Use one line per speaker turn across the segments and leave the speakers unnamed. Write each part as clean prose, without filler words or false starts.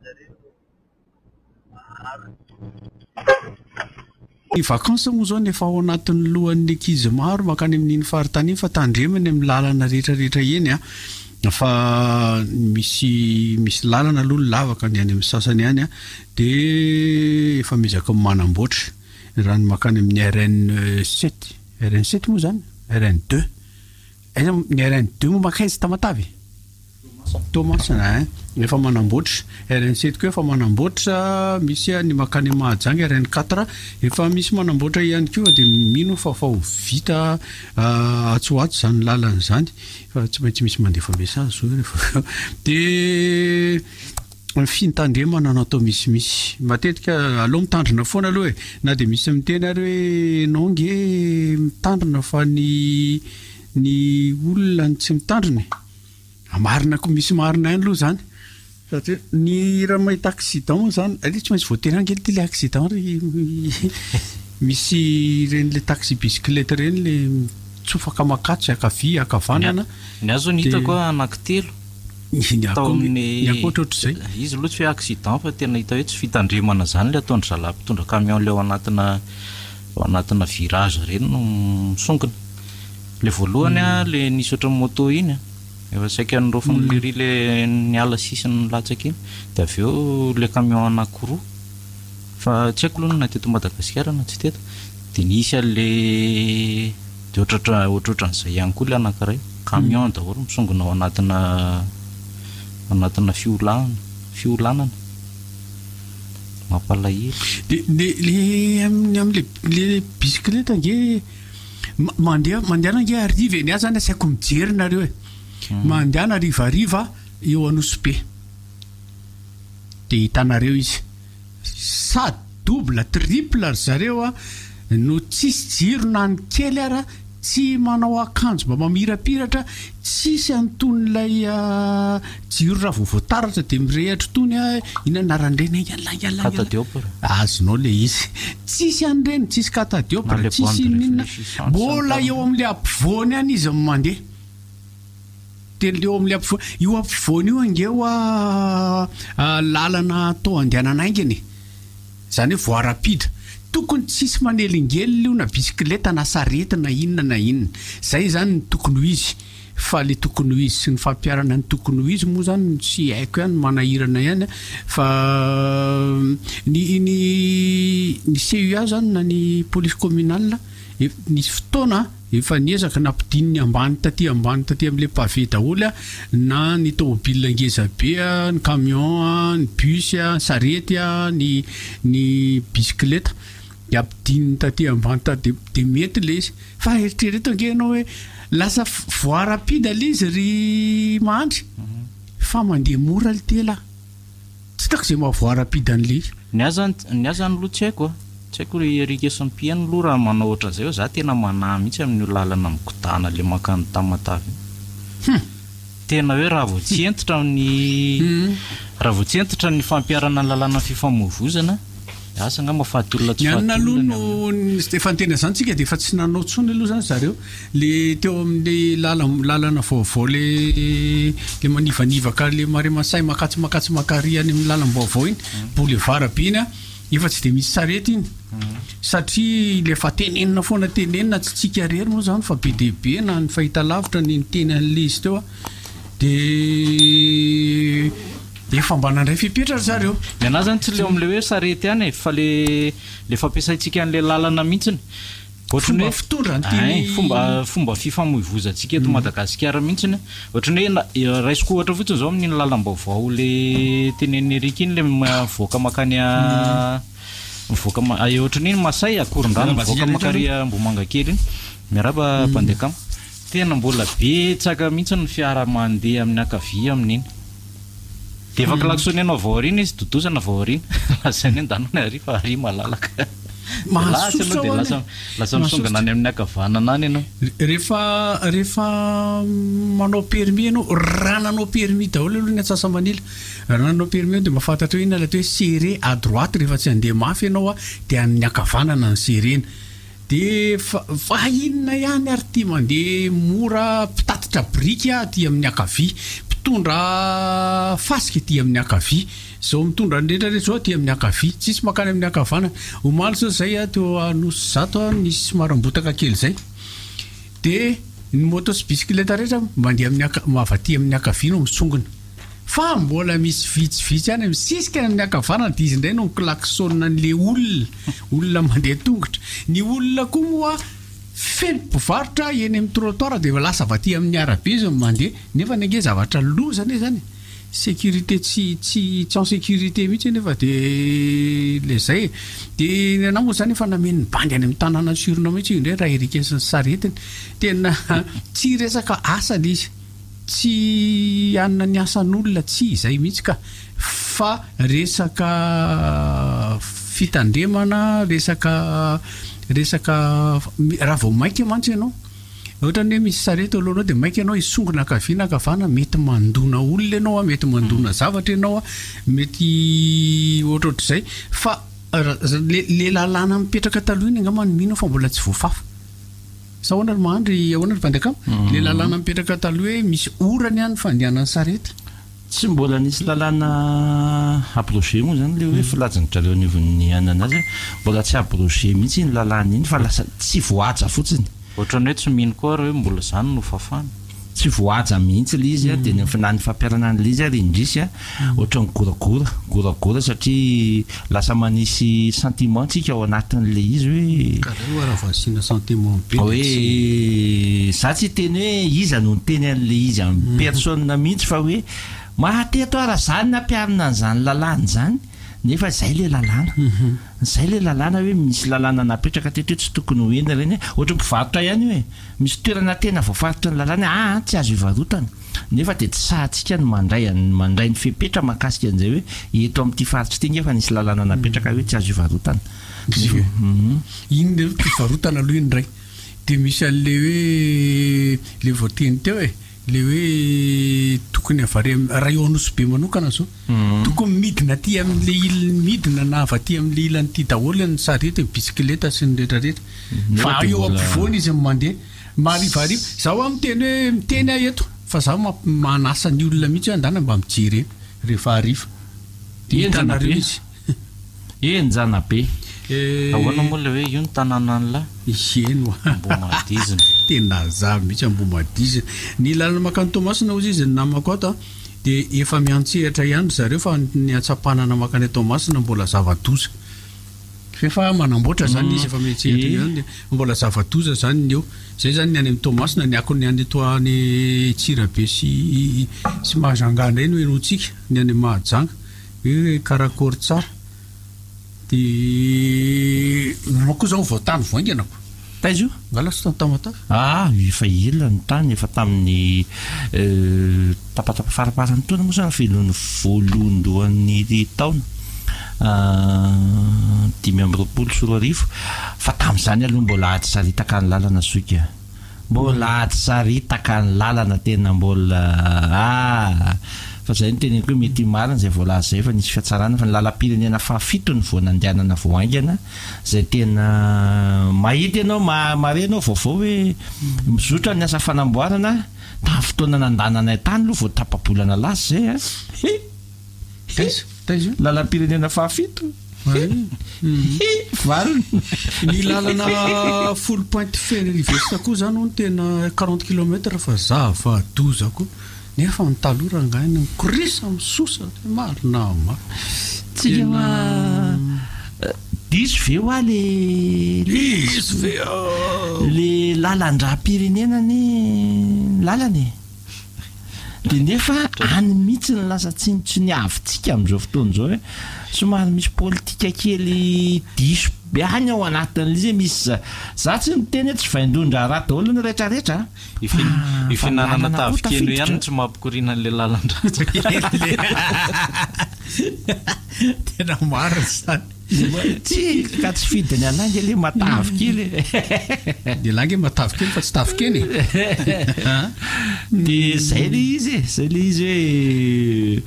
zareo maharaka.
Ny vacances moa izao no efa ao anatin'ny lohan'ny ankizy maro mankany amin'iny faritany iny fa tandremo eny amin'ny lalana rehetra rehetra eny a, fa misy misy lalana aloha ny lavaka ny any amin'ny sasany any a, dia efa miezaka manamboatra raha ny mankany amin'ny RN sept, RN sept moa izany? RN deux, aiza ny RN deux moa mankaiza Tamatave e? Toamasina ein, efa manamboatra, RN sept koa efa manamboatra, misy ny makany Mahajanga RN quatre efa misy manamboatra ihany koa dia mino aho fa fa ho vita atsy ho atsy izany lalana izany fa tsy maintsy misy mandefa message zao rehefa avy eo. Dia ny fitandremana no atao misimisy, matetika aleo mitandrina foana aloha e, na dia misy miteny ary hoe enao nge mitandrina fa ny ny olona no tsy mitandrina e. Marina koa, misy marina ihany aloha izany. Satria ny raha mahita accident moa izany, aleo tsy maintsy voatery ange ity ilay accident ry misy ireny ilay taxi bicyclette ireny ilay mitsofaka makatso ankavia ankavanana.
Ny ahy izao ny hitako anankitelo.
Ny ahy koa ny ahy koa ohatrohatr'izay.
Izy aloha tsy hoe accident fa tena hita hoe tsy fitandremana izany ilay ataon-dry zalahy mpitondra camion ilay ao anatina ao anatina virage ireny no misongona. Ilay voalohany an, ilay nisy ohatran'ny moto iny an, efa saika niraofin'ny lery ilay niala sisiny nilatsaka iny, dia avy eo ilay camion anankiroa, fa tsy haiko aloha na teto Madagasikara na tsy teto, dia nisy an'ilay, dia ohatrohatra ohatrohatran'izay ihany koa ilay anankiray, camion daholo misongona ao anatina anatina fiolahana, fiolanana. Mampalahelo.
Dia le le amin'ny le bisikileta ange. Mandeha mandehana ange hariva e, ny ahy zany asaiko mijery nareo e. Mandehana harivariva eo Anosibe. Dia hitanareo izy. Sady double, triple ry zareo a, no tsisy jiro na ny kely ara, tsy manao akanjo mba mamirapiratra, tsisy an'itony ilay jiro raha vao voataratra dia mirehatra itony a, inona anaran'ireny haingana haingana haingana.
Catadiopre.
Azonao le izy. Tsisy an'ireny, tsisy catadiopre,
Na le
tsisy
bande
inon'inona.
réfléchissante sy ny
Mbola
tariny.
eo amin'ilay ampovoany any izy no mandeha. Dia le eo amin'ilay ampovoany, io ampovoany io ange hoa lalana atao andehanana haingana e. Izany hoe voie rapide. Tokony tsisy manelingelina io na bisikileta na sarety na inona na inona. Izay izany no tokony ho izy. Fa le tokony ho izy sy ny fampiharana ny tokony ho izy moa zany tsy haiko ihany manahirana ihany fa ny ny ny CUA zany na ny police communale nisy fotoana efa niezaka nampidininy ambany taty ambany taty amle pavé daholo na ny tomobile ngeza be ny camion ny bus ny sarety ny ny bisikileta de ampidininy taty ambany taty de mety le izy. Fa eritrereto ange ianao hoe lasa voie rapide le izy ry Mahandry fa mandeha mora le tela. Tsy hitako izay maha voie rapide an'le izy.
Ny ahy zany, ny ahy zany aloha tsy haiko a! Tsy haiko ry Eric sy ny mpihaino aloha raha manao ohatran'izay fa za tena manahy mihitsy amin'io lalana migodàna le mankany Tamatave io.
Hum!
Tena hoe raha vao tsy hentitra ny, raha vao tsy hentitra ny fampiharana ny lalànan'ny fifamoivoizana, Asa angamba faty olona tsy
Ny
faty
anona aloha
olona ny amin'io.
no efa niteny an'izany tsika dia efa tsy nanao intsony aloha izany zareo. Le teo amin'le lala- lalana vaovao le le manivanivaka le marais masay makatsy makatsy makary any amin'ny lalam-baovao iny, boulevard be iny an, efa tsy dia misy sarety iny. Satria le efa tenenina foana tenenina, tsy tsika irery moa izany fa be dia be na ny fahitalavitra ny niteny an'le izy teo an. Dia efa mba nandray fepetra ry zareo.
Ny anah zany tsy le eo amle hoe sarety ihany e, fa le le fampiasaintsika anle lalana mihitsiny. Ohatran'ny
Fomba
hoe
fitondra ny teny.
Ein, fomba fomba fifamoivozantsika eto Madagasikara mihitsiny. Ohatran'ny hoe na raisiko ohatra fotsiny zao amin'iny lalam-baovao le tenenin'i Eric iny le mivoaka mankany mivoaka ma- ohatran'ny iny Masay, Akorondrano mivoaka mankary Ambohimangakely iny. Miarahaba mpandeha kamo. Tena mbola betsaka mihitsy ny fiara mandeha amin'ny ankavia amin'iny. Dia efa klaxonner-nao avy ao aoriana izy, dodosana avy ao aoriana. Lazainy hoe ndana ny ary fa ary malalaka. Dia lasa
Mahasosotra
ianao dia
ho'a
lasa
anie.
lasa misongana
Mahasosotra.
any amin'ny ankavanana any ianao.
Rehefa rehefa manao permis ianao, raha nanao permis daholo aloha ny antsasamanila, raha nanao permis ianao dia mahafantatra hoe inona ilay atao hoe serrer à droite rehefa tsy handeha mafy ianao dia amin'ny ankavanana ny serena. Dia fa fa inona ihany ary ity mandeha mora mpitatitra biriky aty amin'ny ankavia, mpitondra fasika aty amin'ny ankavia, izao mitondra ny rehetra rehetra izao aty amin'ny ankavia, tsisy mankany amin'ny ankavanana. Omaly izao izay aho teo Anosizato nisy somary ambotaka kely izay. Dia ny moto sy bisikileta rehetra mandeha amin'ny anka, avy aty amin'ny ankavia no misongona. Fa mbola misy vitsivitsy ihany misisika any amin'ny ankavanana dia izy indray no mi-klaxonne an'ilay olona, olona mandeha tongotra. Ny olona koa moa feno mpivarotra eny amin'ny trottoir dia efa lasa avy aty amin'ny arabe izy no mandeha. Nefa anie ange zavatra loza anie izany e. Sécurité tsy tsy tsy en sécurité mihitsy anefa dia ilay izay e. Dia ny anah moa izany efa nameno ny bandy any amin'ny tanàna surnom mihitsy io indray Ra Eric sy ny saretiny. Tena tsy resaka asa ilay izy. Tsy hanina ny asan'olona tsy izay mihitsy ka. Fa resaka fitandremana, resaka resaka raha vao maika mantsy ianao, ohatran'ny hoe misy sarety eo alohanao dia maika ianao hisongona ankavia na ankavana, mety mandona olona ianao an, mety mandona zavatra ianao an, mety ohatrohatr'izay. Fa le le lalàna mipetraka taloha iny angamba no mino aho fa mbola tsy voafafa. Sa ahoana ry Mahandry, ahoana ry Vandakama? Le lalàna mipetraka taloha hoe misy orany any fandehanan'ny sarety.
Tsy mbola nisy lalàna abrogé moa izany le hoe filajin-dry zareo anivon'ny anana azy hoe mbola tsy abrogé mihitsy iny lalàna iny fa lasa tsy voahaja fotsiny. Ohatran'ny hoe tsy mino koa ary hoe mbola izany no fafana. Tsy voahaja mihitsy ilay izy dia ny na ny fampiharana an'ilay izy ary indrisy ohatran'ny goragora, goragora satria lasa manisy sentiment tsika ao anatin'ilay izy hoe.
Ka aleo raha vao asiana sentiment be
dia tsy. Hoe za tsy hiteny hoe iza no niteny an'ilay izy en personne mihitsy fa hoe mahateto aho raha za no nampiharina an'izany lalàna izany nefa izay ilay lalàna. Izay ilay lalàna hoe misy lalàna napetraka teto hoe tsy tokony ho eny ireny, ohatran'ny mpivarotra ihany io e. Misy toerana tena voafaritry ny lalàna hoe aa tsy azo ivarotana, nefa dia tsy sahantsika ny mandray an, mandray ny fepetra mahakasika an'izay hoe eto amin'ity faritra ity ange efa nisy lalàna napetraka hoe tsy azo ivarotana.
Nefa iny le fivarotana aloha iny indray dia misy an'le hoe le voateny teo e, le hoe tokony avy ary raha eo Anosibe manokana zao, tokony midina aty amin'le île midina na avy aty amin'le ilany ity daholo ny sarety, ny bisikileta sy ny rehetra rehetra. Fa eo ampovoany izy no mandeha. Marivariva. Za hoa miteny hoe miteny aho eto fa za manasa ny olona mihitsy hoe andana mba mijery eny rehefa hariva. Dia hitanareo izy.
Henjana be. Ahoana moa ilay hoe io ny tanànan'lah?
Eny hoa.
Ambohimadizina.
Tena za mihitsy Ambohimadizina. Ny lalana mankany Toamasina hozy izy ny namako ato a, dia efa miantsehatra ihany ry zareo fa ny antsapanana mankany Toamasina mbola zava-doza. F'efa manamboatra zany izy efa miantsehatra eo ihany dia mbola zava-doza zany ny eo. Zay zany ny any amin'ny Toamasina, ny akon'ny any toa any Antsirabe sy sy Mahajanga indray no henointsika, ny any Mahajanga hoe karakôry tsara. Dia ianao koa zao vao tany vao haingana ko.
Taiza io?
Nga lasa tany Tamatave?
Ah, efa ela ny tany, efa tamin'ny tapatapa faramparan'ny taona moa zany velon'ny voalohandohan'ny taona 2025, fa tamin'izany aloha mbola ady saritaka ny lalana zoky a! Mbola ady saritaka ny lalana tena mbola ah! Fa zay no teneniko hoe mety marina izay voalaza izay fa nisy fihatsarana fa ny lalam-pirenena fahafito no vao nandehanana vao haingana izay tena mahita ianao mahare ianao vaovao hoe mizotra ny asa fanamboarana tamin'ny fotoana nandananay tany aloha vao tapa-bolana lasa izay a! Hi!
Hi! Taiza io?
Lalam-pirenena fahafito. Hi! Hi! Valiny.
Ny lalana Foulpointe Fenerive-Est koa zany hono tena quarante kilomètre fa zava-doza koa. Nefa ny taloha rangahy ny mikorisa misosa marina marina.
Tsika hoa diso ve hoa le le
Diso ve
ah. Le lalan-dram-pirenena anie ny lalana e. Dia nefa any mihitsy no lasa tsinontsiniavintsika amin'izao fotoana izao hoe somary misy politika kely diso be any ao anatin'ilay izy hoe misy za tsy miteny hoe tsy vaindohan-draharaha daholo ny rehetrarehetra a.
Io fihinanana tavin-kena io ihany no tsy mampikoriana an'ilay lalan-dratsy.
Tena marina izany.
Tsy, ka tsy fidiny anah nge le matavy kely e.
Ny elah nge matavy kely fa tsy tavin-kena e.
De zay le izy e, zay le izy hoe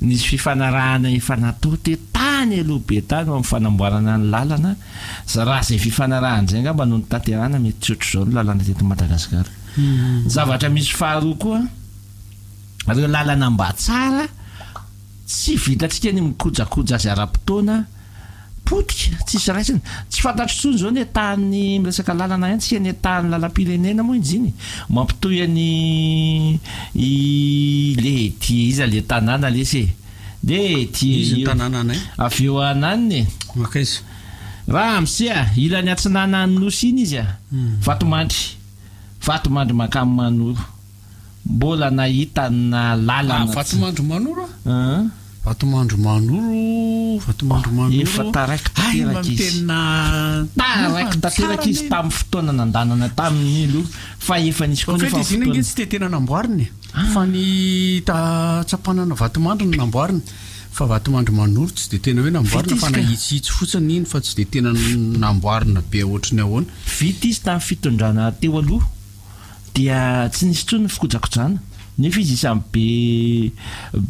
nisy fifanarahana efa natao te tany aloha be tany ho amin'ny fanamboarana ny lalana. Raha izay fifanarahana izay angamba no notanterahana mety tsy ohatr'izao ny lalàna teto Madagasikara. Ny zavatra misy faharoa koa,
Ireo lalana mba tsara, tsy vitantsika ny mikojakoja azy ara-potoana, potika, tsisy raisina. Tsy fantatro intsony izao ny état-n'ny miresaka lalana ihany tsika, ny état-n'ny lalam-pirenena moa izy iny, mampitohy an'i i le ty iza le tanàna lesy e, le ty
Iza ny tanànanay?
Avy eo ananona e.
Mankaiza?
Ramose a, ilany atsinanan'ny nosy iny izy a, Vatomandry, Vatomandry mankany Manoro. Mbola nahita na lalana
Ah, Vatomandry Manoro a? Vatomandry Manoro, Vatomandry Manoro.
Efa taraiky tanteraka izy.
Tena
taraiky tanteraka izy tamin'ny fotoana nandanana tamin'ny aloha fa efa nisy koa
nefa fotoana. Izy tsy dia tena namboarina e. Fa ny tsapanana Vatomandry no namboarina. Fa Vatomandry Manoro tsy dia tena hoe namboarina fa nahitsihitsy fotsiny iny fa tsy dia tena namboarina be ohatry ny ahoana.
Vita izy tamin'ny fitondrana teo aloha. Dia tsy nisy intsony ny fikojakojana. Nefa izy isan'ny be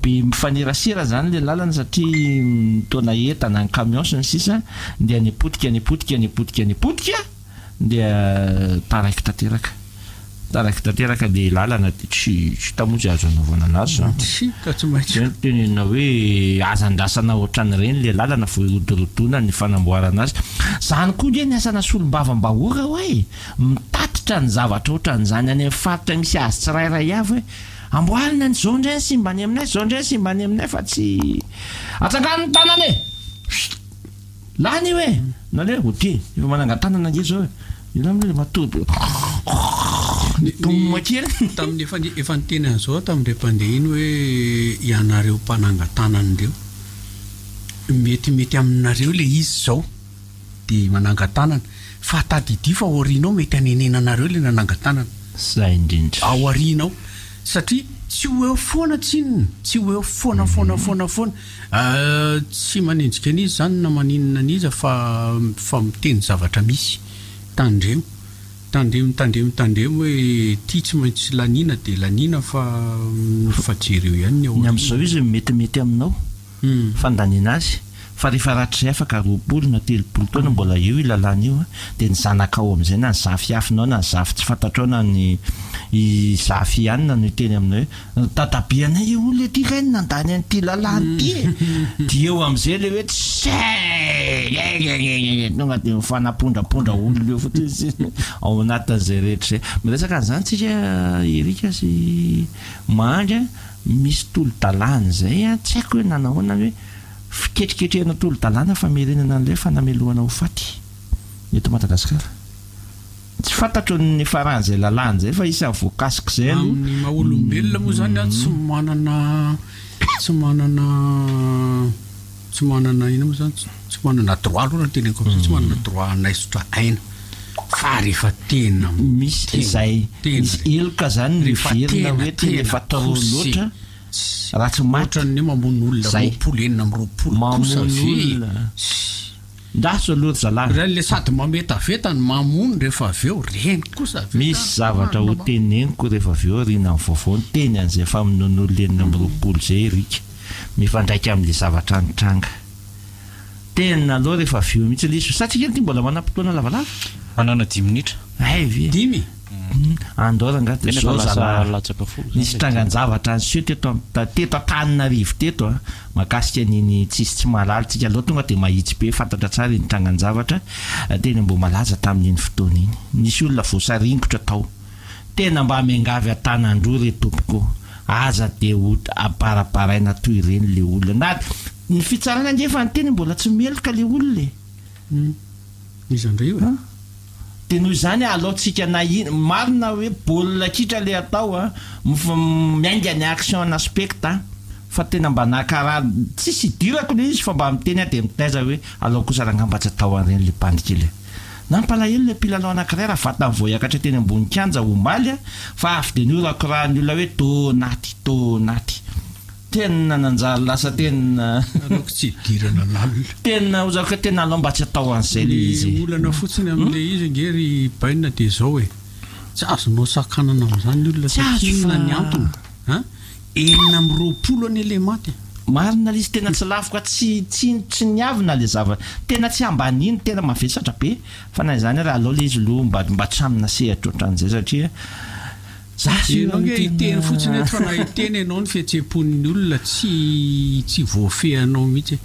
be mifanerasera izany ilay lalana satria mitaona entana, ny camion sy ny sisa dia nipotika nipotika nipotika nipotika dia taraiky tanteraka. Taraiky tanteraka ilay lalana dia tsy tsy hita moa izay azo anaovana anazy izany.
Tsy hita tsy maintsy.
Izay no tenenina hoe aza andrasana ohatran'ireny ilay lalana vao hirodorodoana ny fanamboarana azy. Izany koa nge ny asana solombavambahoaka hoa e! Mitatitra ny zavatra ohatran'izany any amin'ny faritra misy azy tsirairay avy hoe amboarina ny zao indray ny simba any aminay, zao indray ny simba any aminay fa tsy atsangano ny tanana e! Chut! Lany io e! Na le hoe ok, efa manangan-tanana ange zao e! Io aloha le matory be Mitomona kely.
Tamin'ny efa efa niteny an'izao aho tamin'ireo mpandeha iny hoe ianareo mpanangan-tanana ireo, metimety aminareo ilay izy izao. dia manangan-tanana, fa tadidio fa aoriana ao mety hanenenanareo ilay nanangan-tanana.
Zay indrindra.
Ao aoriana ao. Satria tsy ho eo foana tsinona, tsy ho eo foana foana foana foana. Tsy manenjika an'iza izany na maninona an'iza fa fa miteny zavatra misy. Tandremo. Tandremo tandremo tandremo hoe ity tsy maintsy laniana dia laniana fa fa jereo ihany ny ao
Ny amin'izao izy metimety aminao. fandaniana azy fa rehefa rahatrizay afaka 20 na 30 taona mbola eo io lalàna io dia ny zanakao amin'izay na ny zafiafinao na ny zafy tsy fantatrao na ny i zafy ihany no hiteny aminao hoe ny dadabeanay io olona ity kay no nandany an'ity lalàna ity e! dia eo amin'izay ilay hoe tssy tonga dia mifanapondrapondra olona eo fotsiny isika ao anatin'izay rehetra izay. Miresaka an'izany tsika Eric sy Mahandry a! Misy tolo-dalàna izay an, tsy haiko hoe nanahoana hoe fiketriketrehana tolo-dalàna famerenana an'ilay fanamelohana ho faty eto Madagasikara. Tsy fantatro ny nifaran'izay lalàna izay fa isan'ny voakasik'izay aloha.
Amin'ny maha olombelona moa izany an, tsy manana, tsy manana, tsy manana inona moa izany, tsy manana droit aloha raha ny teneniko amin'izay, tsy manana droit hanaisotra aina. Fa rehefa tena
Misy izay misy heloka zany miverina hoe tena efa trop loatra raha tsy maty.
Ohatran'ny hoe mamono olona
Zay.
20 26 kosa
Mamono
ve e?
olona. Ndraso aloha ry zalahy.
Ireny le sady mametaveta no mamono rehefa avy eo, ireny kosa ve
Misy
zany
zavatra ho
marina mba.
teneniko rehefa avy eo aorianan'ny vaovao niteny an'izay famonoan'olona 26 izay Eric. Mifandraika amin'ilay zavatra nitranga. Tena aleo rehefa avy eo mihitsy ilay izy. Sa tsika ity mbola manam-potoana lavalava?
Manana dimy minitra.
Hay ve?
Dimy?
Andao rangahy dia
Tena
zao
efa lasa
zalahy.
latsaka folo zany
Nisy
ilay
trangan-javatra niseho teto am- teto Antananarivo teto an, mahakasika an'iny tsisy tsy mahalala tsika aleo tonga dia mahitsy be fantatra tsara iny trangan-javatra teny Ambohimalaza tamin'iny fotoana iny. Nisy olona voasaringotra tao. Tena mba miangavy an-tanan-droa re tompoko o! Aza dia ho abarabaraina toy ireny le olona. Na ny fitsarana ange efa niteny mbola tsy meloka le olona e!
Hum. Iza indray io e?
Dia noho izany alao tsika na in, marina hoe baolina kitra le atao a, miainga ny action na specta fa tena mba naka raha tsisy idirako le izy fa mba miteny aho dia mitaiza hoe alao kosa rangahy mba tsy atao an'ireny le bandy kely e. Nampalahelo ilay mpilalao anankiray raha vatany vao hiakatra teny ambony kianja omaly fa avy dia norakorahan'ny olona hoe Donaty, Donaty. Tena nanjary lasa tena.
Aleoko tsy hidirana lalina.
Tena ozako hoe tena alao mba tsy atao an'izay ilay izy e.
Ny olana fotsiny amin'ilay izy ange ry Baina dia izao e, tsy azonao sakanana amin'izany ny olona
Tsy azo
satria inona
fa.
ny antony an? 26 anie ilay maty e.
Marina ilay izy, tena tsy laviko a, tsy tsy tsy niavina ilay zava, tena tsy ambaniny, tena mavesatra be, fa na izany ary alao ilay izy aloha mba mba tsy amina sehatra ohatran'izay satria. Za
sy Ianao nge hiteny fotsiny eto fa na hiteny ianao ny fihetseham-pon'ny olona tsy tsy voafehinao mihitsy e.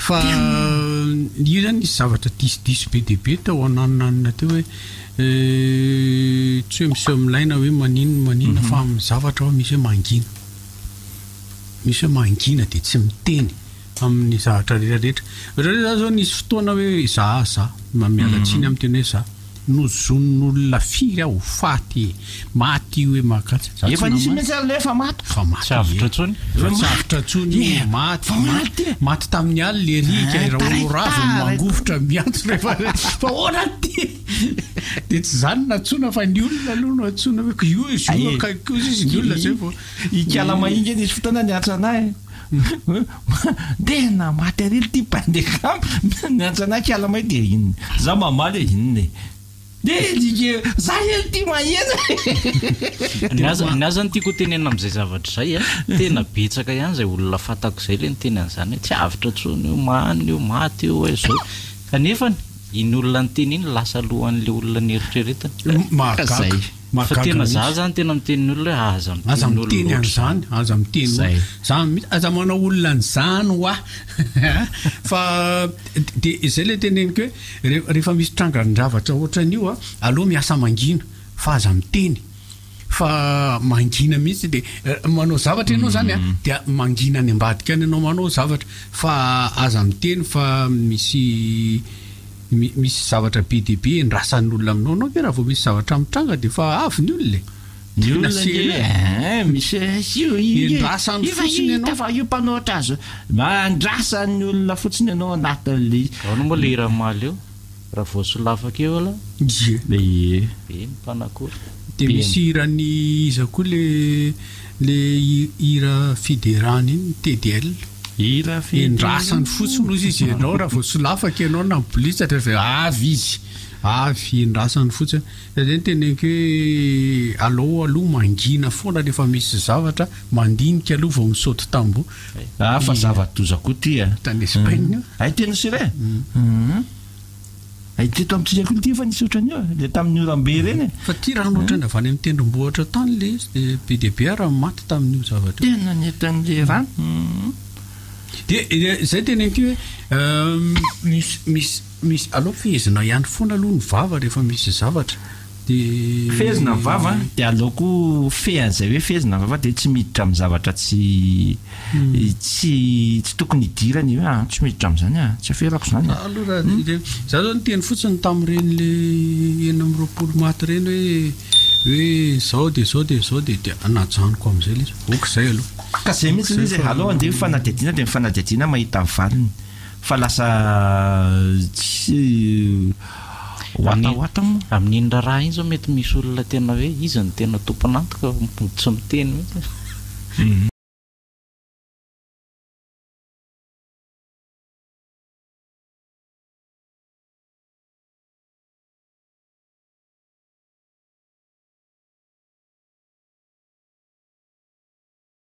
Fa io zany nisy zavatra disodiso be dia be tao ananonanona teo hoe tsy hoe miseho milay na hoe maninona maninona fa amin'ny zavatra ao misy hoe mangina. Misy hoe mangina dia tsy miteny amin'ny zavatra rehetra rehetra. Ohatra hoe za zao nisy fotoana hoe za za, miala tsiny amin'ny teny hoe za. Nozonin'olona firy aho ho faty e! Maty io hoe makatsa. Za
tsy Efa nisy mihitsy ary le efa maty.
Efa maty
Tsy avotra intsony.
Efa tsy avotra intsony io, maty, maty, maty tamin'ny alina ery ka
Eh,
raha
taraiky,
ravo ny
taraiky.
mangovitra miantso rehefa fa ahoana ty? Dia tsy izany no antsoina fa ny olona aloha no antsoina hoe io izy io
Ae.
akaiky io izy ny olona zay vao.
Ikala Mahinga nisy fotoana niantso anah e. Tena maty ary ity mpandeha niantso anah kiala may dia inona? Za mamaly hoe inona e? Dia like za elo ty maheno e!
Ny ahy ny ahy zany tiako ho tenenina amin'izay zavatra izay a, tena betsaka ihany izay olona fantako izay ilay niteny an'izany hoe tsy avotra intsony io, mahanina io, maty io hoe zao, kanefany iny olona niteny iny lasa alohan'ilay olona nieritreretiny.
Mahagaga.
Zay.
Fa
Mahagaga
tena za
mihitsy.
zany tena miteny ny olona hoe aza
Aza
miteny olona
miteny
ohatr'izany.
an'izany, aza miteny
Zay.
olona. Za mihitsy, aza manao olona an'izany hoa. Fa dia izay ilay teneniko hoe re- rehefa misy trangan-javatra ohatran'io a, aleo miasa mangina fa aza miteny. Fa mangina mihitsy dia manao zavatra ianao zany a, dia mangina any ambadika any ianao manao zavatra fa aza miteny fa misy Misy zavatra be dia be endrasan'ny olona aminao, anao ve raha vao misy zavatra mitranga dia efa avy ny olona e!
Ny
Tena
olona ange
sérieux e!
eh, misy io io
Endrasany
efa
fotsiny
hita
ianao.
fa io mpanohitra azy andrasan'ny olona fotsiny ianao anatin'ilay izy.
Ahoana moa le hiran'i Mahaleo? Raha vao solafaka eo aloha.
Ie.
Ie.
Be ny mpanakory.
Dia
Be.
misy hiran'i iza koa le le hira fiderana iny, TDL.
Hira fiderana.
Endrasany fotsiny ozy izy ianao raha vao solafaka ianao na mibolisatra dia avy izy, avy, endrasany fotsiny. Zay no teneniko hoe alao aloha mangina foana rehefa misy zavatra, mandinika aloha vao misaoty tamboho.
Ah fa zava-doza koa ty a.
Tany Espagne io.
Hay tena c'est vrai. Hay teto amintsika koa ity efa nisy ohatran'io e, le tamin'ny oram-be ireny e.
Fa ty rano ohatran'ny avy any amin'ny tendrombohitra tany le izy dia be dia be ary ny maty tamin'io zavatra io.
Tena nentin'le rano.
Dia izay teneniko hoe misy misy misy aleo fehezina ihany foana aloha ny vava rehefa misy zavatra dia.
Fehezina ny vava dia aleo koa fehan'izay hoe fehezina ny vava dia tsy miditra amin'ny zavatra tsy tsy tsy tokony hidirana io ah, tsy miditra amin'izany ah, tsy aferako izany
ah. Aloha raha hmm? za zao niteny fotsiny tamin'ireny le 26 maty ireny hoe hoe zao dia zao dia zao dia dia najanoko amin'izay ilay izy. Ok izay aloha.
Ka zay mihitsy ilay izy e, aleo andeha fanadihadiana dia ny fanadihadiana mahita ny valiny fa lasa tsy watawata moa.
Amin'iny raharaha iny zao mety misy olona tena hoe iza no tena tompon'antoka tsy miteny mihitsy.